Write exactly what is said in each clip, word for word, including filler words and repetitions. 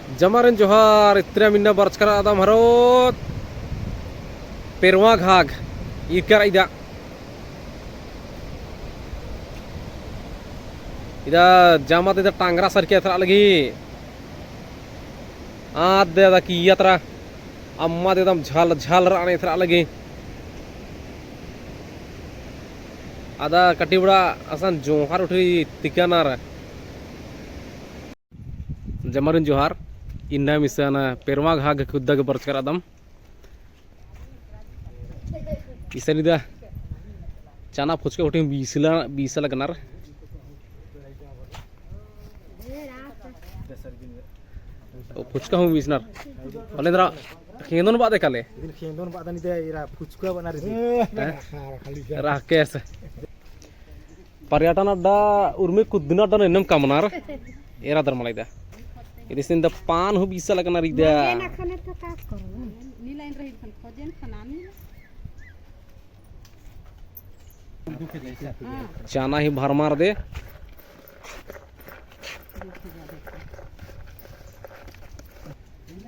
जम्मारिन जोहार, इत्रा मिन्ना बरचका रअदम हरो पेरवा घाघ, इरका रई इदा। इदा जामा ता इदा टांगरा सरके एथरा लगी। आद दे अदा किय्या तरा, अम्मा दे एकदम झल झल रअना एथरा लगी। अदा कटी बड़ा असन जोहार उठी तिकानर। जम्मारिन जोहार, इन्ना मिसन पेरवा घाघ कुद्दा गे बरचका रअदम। इसन इदा चना फुचका उठी बीसला, बीसा लगनर। ओ फुचका हूँ बीसनर। पहले इन्द्रा खेंदोन बादे काले। इदिन खेंदोन बादन इदा एरा फुचका बनर इदी। हैं? राकेश। पर्यटन अड्डा उर्मी कुद्दना अड्डा नू एन्नेम कमनर। एरा दर मला इदा। इदिस इन्दा पान हूँ बीसा लगनर इदा। चना ही भरमार दे।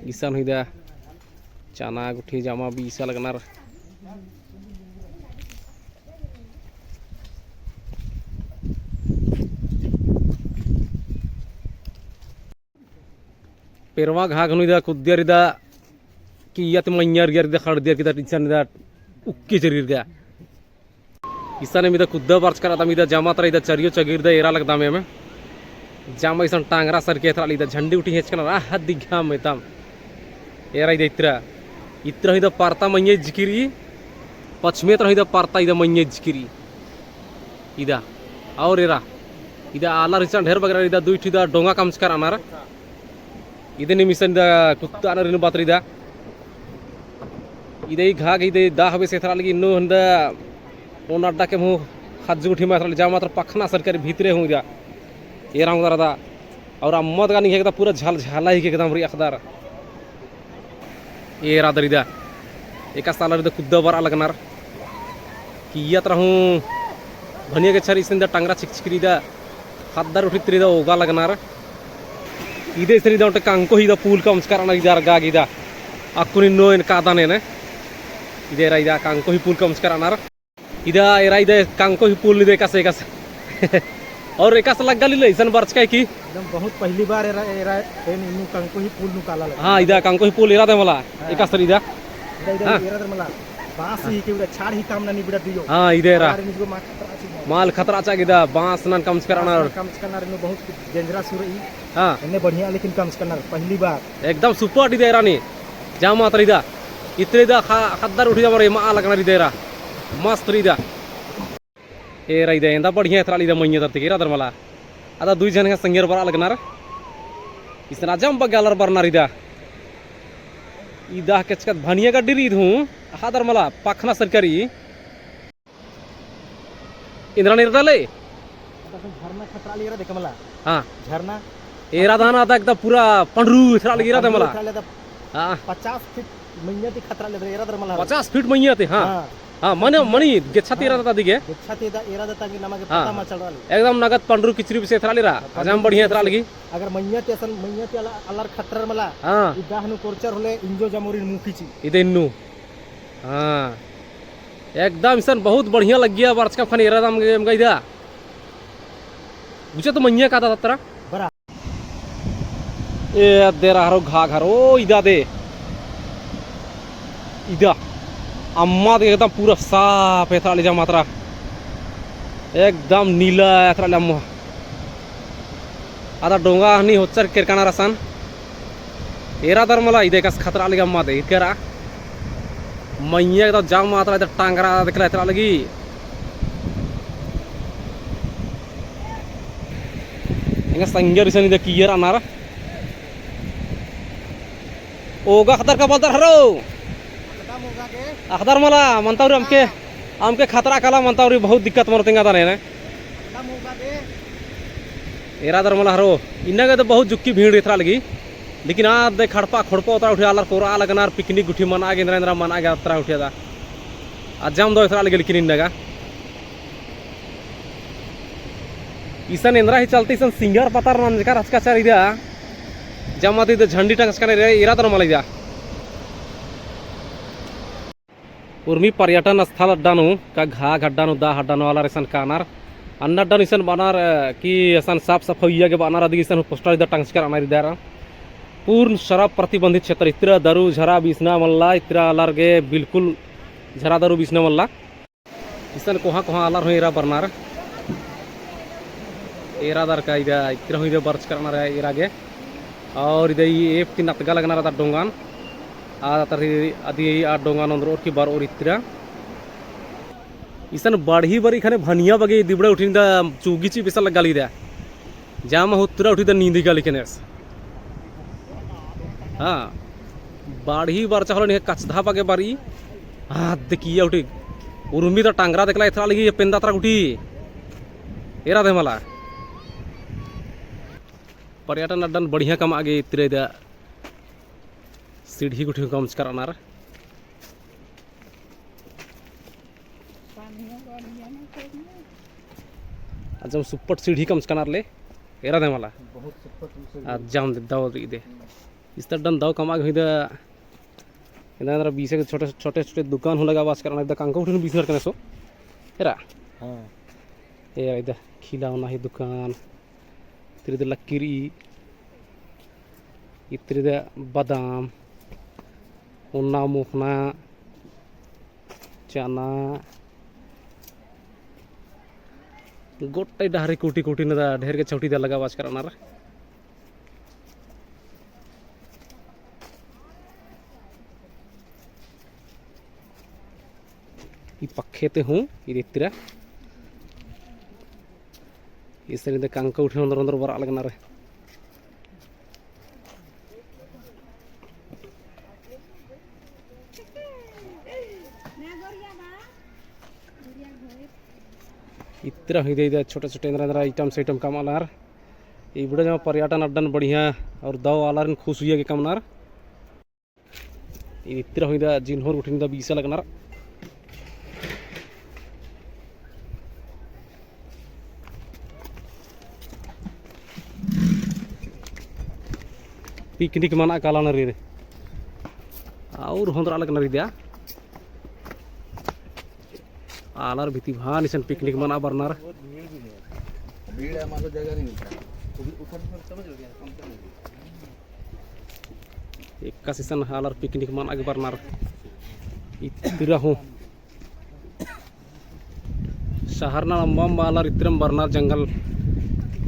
इसन हूँ इदा चना गुट्ठी जामा बीसा लगनर। पेरवा घाघ नू इदा कुद्दियर इदा किय्या ती मइय्याँ रियर इदा खड़दियर की इदा इसन इदा उक्की चरियर इदा। इसन एम इदा कुद्दा बरचका रअदम इदा जामा तरा इदा चरियो चगिर इदा एरा लगदम एम। जामा इसन टांगरा सरके एथरा लगी इदा झंडी उठी हेचकनर आहा दिघाम एतम। एरा इदा इत्रा। इत्रा हूँ इदा परता मइय्याँ इजकी रई। पछमे तरा हूँ इदा परता इदा मइय्याँ इजकी रई। इदा। और एरा। इदा आलर इसन ढेर बगरा इदा दुई ठो इदा डोंगा कमचका रअनर। इदे नीम इसन इदा कुद्दा रअनर इन्नु बातरी इदा। इदे ई घाघ इदे दाह बेसे एथरा लगी इन्नु हन्दा ओन अड्डा के मुँह खज्जु गुट्ठी मा एथरा लगी जामा तरा पखना सरके रई भीतरे हूँ इदा। एरा हूँ दरा दा। और अम्मा तगा निंग्है एकदम पूरा झल-, झाला ही के एकदम रई अख़दर। एरा दर इदा। एकासे आलर इदा कुद्दा बरआ लगनर। किय्या तरा हूँ भनिया गे छरी इसन इदा टांगरा छिकछिकी रई इदा। ख़द्दर उठी तरा इदा ओगा लगनर। इदे इसन इदा ओन्टे कंकोही इदा पुल कमचका रअनर इदा अरगा गे इदा। अक्कुन इन्नु एन कादन एन। इदे एरा इदा कंकोही पुल कमचका रअनर। इदा एरा इदा कंकोही पुल इदा एकासे, एकासे। और एकासे लग्गा लगी इसन बरचका की? एकदम बहुत पहली बार एरा, एरा, एन इन्नु कंकोही पुल नू काला लग्गा। हाँ, इदा कंकोही पुल एरा दे मला, हाँ। एकासे इदा। इदा, इदा हाँ। एरा दे मला। बांस हाँ। ही के उड़ा छाड़ ही काम ननी बिड़ा दियो। हाँ, इदा एरा। और इन्नु माल खतरा चिन्ह। माल खतरा चा इदा, बांस नन कमचका रअनर। बांस नन कमचका रअनर, इन्नु बहुत dangerous हूँ रई। हाँ। एन्ने बढ़िया लेकिन कमचका रअनर, पहली बार। एकदम super इदा एरा नी। जामा तरा इदा। इतरे इदा ख-, ख़द्दर उठी जामा रे मा लगनर इदा एरा। मस्त रई इदा। एरा इदा एन्दा बढ़िया एथरा लगी इदा मइय्याँ तरती के एरा दर मला। अदा दुई झन गा संगियर बरआ लगनर। इसन अजम बग्गे आलर बरनर इदा। इदा केचकत भनिया गड्डी रई इद हूँ। अख़दर मला पखना सरके रई। इन्द्रा निर्दले। झरना खतरा लगी एरा देख मला। हाँ। झरना। एरा दाना अदा एकदम पूरा पंडरू एथरा लगी एरा दे मला। एथरा लगी हाँ। पचास फीट मइय्याँ ती खतरा लगी एरा दर मला। पचास फीट मइय्याँ ती, हाँ। हाँ। हाँ, मने, मनी, गेच्छा ती एरा हाँ। दाता दिगे। गेच्छा ती दा एरा दाता की नमा के हाँ। पता मा चल रहा लगी। एकदम नगद पंडरू किचरी बेसे एथरा लगी एरा। हाँ, अजम बढ़िया एथरा लगी। अगर मइय्याँ ती असन, मइय्याँ ती आलर, आलर खतरर मला। हाँ। इदा हनु कोरचर होले इंजो जमोरिन मुखी ची। इदे इन्नु। हाँ। एकदम इसन बहुत बढ़िया लग्गिया बरचका ख़ने एरा दम गे एम गा इदा। बुझे तो मइय्याँ कादा तरा। बरा। ए अदेरा हरो घाघ हरो इदा दे। इदा। अम्मा दे एकदम पूरा साफ एथरा लगी जामा तरा। एकदम नीला एथरा लगी अम्मा। अदा डोंगा हनी होच्चर केरकानर असन। एरा दर मला इदे एकासे खतरा लगी अम्मा दे, इरका रआ। मइय्याँ एकदम जामा तरा इदा टांगरा देखला एथरा लगी। एंगा संगियर इसन इदा कियर अनार। ओगा अख़दर का बलदर हरो। अख़दर मला, मनताउरी अमके, अमके खतरा काला मनताउरी बहुत दिक्कत मनो तेंगा दाने ने। एरा दर मला हरो, इन्ना गे तो बहुत जुक्की भीड़ एथरा लगी। लेकिन आ दे खड़पा, खड़पा उतरा उठे आलर कोरा लगनर picnic गुट्ठी मना गे, इन्द्रा, इन्द्रा मना गे अतरा उठे दा। अजम दो एथरा लगी लेकिन इन्ना गा। इसन एन्द्रा ही चलते इसन सिंगर पतार नंजका रहचका चर इदा। जमा ती इदा झंडी टंगचका नर एरा दर मला इदा। उर्मी पर्यटन स्थल अड्डा नू, का घाघ अड्डा नू, दाह अड्डा नू आलर इसन कानर। अन्ने अड्डा नू इसन बअनर, अ, कि असन साफ सफाई गे बअनर अदिगे इसन पोस्टर इदा टंगचका रअनर इदा। पूर्ण शराब प्रतिबंधित क्षेत्र, इतरा दरू झरा बीसना मल्ला, इतरा आलर गे बिल्कुल झरा दरू बीसना मल्ला। इसन कोहाँ कोहाँ आलर हूँ एरा बरनर। एरा दर का इदा, इतरा हूँ इदा बरचका रअनर एरा गे। और इदा ई एप ती नतगा लगनर अदा डोंगान। आ तर अदी आ डोंगान ओन्द्रओर की बरओर इतरा। इसन बढ़ी बरी ख़ने भनिया बग्गे दिबड़ा उठिन दा चुगी ची बेसा लग्गा लगी दा। जामा हुतरा उठी दा नींदी गा लिखनेस। हाँ। बढ़ी बरचा होले निहे कचधा बग्गे बरी। हाँ, देखिया उठी। उर्मी दा टंगरा देखला एथरा लगी पेंदा तरा उठी। एरा दे मला। पर्यटन अड्डन बढ़िया कमआ गे इतरा इदा सीढ़ी गुट्ठी कमचका रअनर। अजम सुप्पट सीढ़ी कमचका रअनर ले, एरा दे मला। बहुत सुप्पट सीढ़ी। अजम दे दव रई दे। इस्ता अड्डन दव कमआ गे हुई दा, इदा एन्दरा बीसे के छोटे, छोटे, छोटे दुकान हूँ लगाबाचका रअनर, इदा कंका उठिन बीसनर कने सो। एरा? हाँ। एरा इदा खिलौना ही दुकान। इतरा इदा लक्की रई, इतरा इदा बादाम, उन्ना मोख़ना, चना, गोट्टा डहरे कूटी कूटी नू दा ढेर गे छौटी दा लगाबाचका रअनर। ई पक्खे ते हूँ, ई इतरा। इसन इदा कंका उठिन ओन्दर ओन्दर बरआ लगनर। इतरा हुई दा इदा छोटा छोटा एन्दरा एन्दरा item से item कमआ लगनर। इबड़ा जमा पर्यटन अड्डन बढ़िया और दव आलारिन खुश हुई गे कमनर। इतरा हुई दा जिन्होर गुट्ठिन दा बीसा लगनर। Picnic मना काला नरी रे। और होंदरा लगनर इदा। आलर भीती भान इसन picnic मना बरनर। भीड़ है, मान लो जगह नहीं मिलता। उधर, उधर समझ लो क्या? एकासे इसन आलर picnic मना गे बरनर। इतरा हूँ। शहर ना अम्बा अम्बा आलर इतरम बरनर जंगल।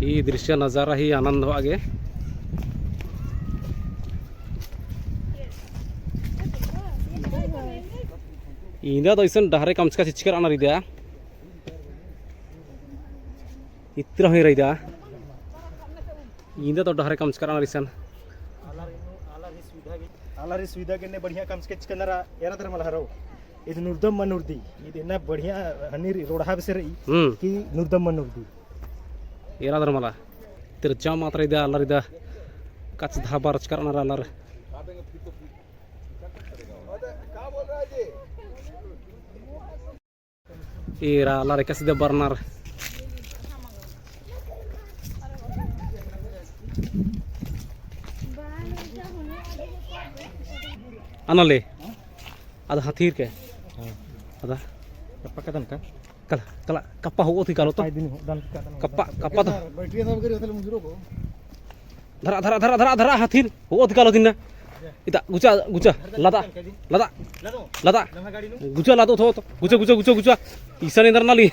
ई दृश्य नजारा ही आनंद होआ गे। इदा तो इसन डहरे कमचका चिचका रअनर इदा। इतरा हूँ रई इदा। इदा तो डहरे कमचका रअनर इसन। आलर ही सुविधा गे ने बढ़िया कमचका चिचका रअनर एरा दर मला हरो। इद नुरदम मनुरदी। इद इन्ना बढ़िया हनी रोड़हा बेसे रई हम्म। कि नुरदम मनुरदी। एरा दर मला। तेर जा मात्रा इदा आलर इदा कचधा बरचका रअनर आलर। एरा आलर एकासे इदा बरनर। अनले। अद हथीर के। हाँ। अदा। कप्पा कदन का? कला, कला, कप्पा होओ थी कालो तो। कप्पा, कप्पा तो। बैटरी सब करी होतल मुजरो को। धरा, धरा, धरा, धरा, धरा, हथीर। होओ थी कालो तिन्ना। इता, गुचा, गुचा, लदा, लदा, लदा। गुचा लदो थो, तो। गुचा, गुचा, गुचा, गुचा। इसन एन्दर नाली।